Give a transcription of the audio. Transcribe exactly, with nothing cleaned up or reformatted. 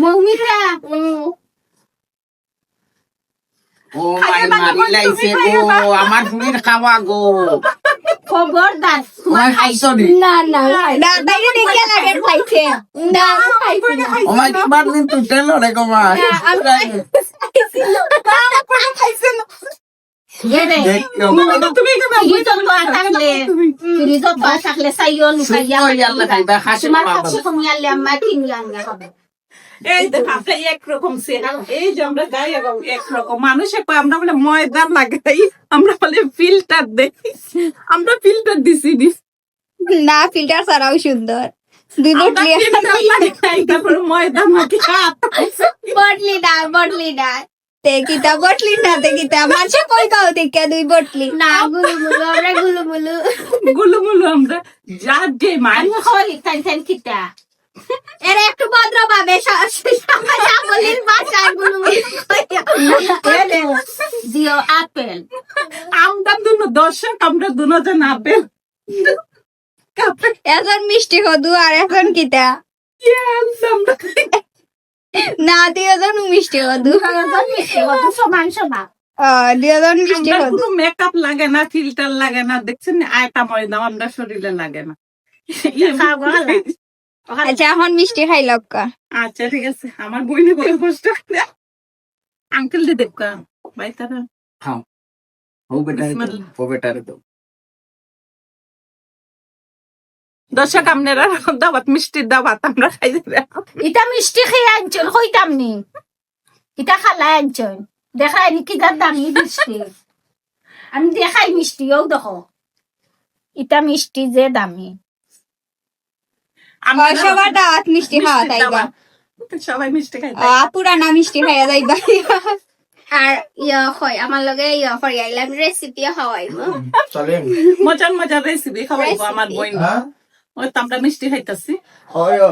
মৌমিতা। ও মাই, মারি লাইছে গো, আমার ফুড়ির খাওয়া গো। খবরদার। ও মাই, খাইছো নি? না, না, না, তাইলে দেখিয়া লাগে খাইছে। না, আমি খাইছি না। ও মাই, তোমার নুন টুটে লো রে গো মাই। না, আমি খাইছি না। না, আমি খাইছি না। এ রে, দেখো। তুমি তো তো থাকলে, তুমি তো তো থাকলে, চাইও লুকাইয়া। শুকনো ইয়াল্লা খাইবা, খাসি তোমার বাবা। খাসি কমিয়ালে আম্মা কিনে আনিয়া খাবে। এই তো ভাবলে একরকম চেহারা, এই যে আমরা গায়ে এবং একরকম। মানুষে কয় আমরা বলে ময়দা লাগাই, আমরা বলে ফিল্টার দেই, আমরা ফিল্টার দিছি নি। না, ফিল্টার ছাড়াও সুন্দর। দুই আমরা বটলি। ফিল্টার লাগাই, তারপর ময়দা মাখি হাত। বটলি না, বটলি না। তে কিতা বটলি না, তে কিতা? মানষে কই পাও দেখিয়া দুই বটলি? না, গুলুমুলু, আমরা গুলুমুলু। গুলুমুলু আমরা। যার যে মাই। আমি কই, তাই তাই কিতা? এরা একটু ভদ্রভাবে সা-, সা-, সাবলীল ভাষায় গুলুমুলু। এ রে, দিও আপেল। আমরা দুনো দর্শক, আমরা দুনো জন আপেল। এখন মিষ্টি কদু আর এখন কিতা? ইয়ে, আমরা না, দুইজন মিষ্টি কদু। দুইজন মিষ্টি কদু, সমান সমান। ও, দুইজন মিষ্টি আমরা কদু। কোনো মেকআপ লাগে না, ফিল্টার লাগে না, দেখছেন নি? আয়টা ময়দা আমরা শরীরে লাগে না। খাওয়া লাগে। আচ্ছা, এখন মিষ্টি খাই লক্কা। আচ্ছা, ঠিক আছে, আমার বইনে বড় কষ্ট করে। আঙ্কেল দি দেবকা, ভাই তারা। খাও। ও বেটারে দাও, বিসমিল্লাহ। ও বেটারে দাও। দর্শক, আপনারা দাওয়াত, মিষ্টির দাওয়াত, আমরা খাই দিলাম। ইটা মিষ্টি খেয়ে আনছইন, কইতাম নি। ইটা খালা আনছইন। দেখাই নি কি দাম দামি মিষ্টি। আমি দেখাই মিষ্টি, ও দেখো। ইটা মিষ্টি যে দামি। আমরা ও, সবার দাওয়াত মিষ্টি খাওয়া মিষ্টির তাইবা। দাওয়াত। সবাই মিষ্টি খাইতে। আ, পুরানা মিষ্টি খাইয়া যাইবা। আর ইয়া হয়, আমার লগে ইয়া হয়, আইলাম রেসিপি খাওয়াইবো। চলে। মজার মজার রেসিপি খাওয়াইবো আমার রেসিপি। বইন। হ্যাঁ? ওই তো আমরা মিষ্টি খাইতাছি। হয়, হয়।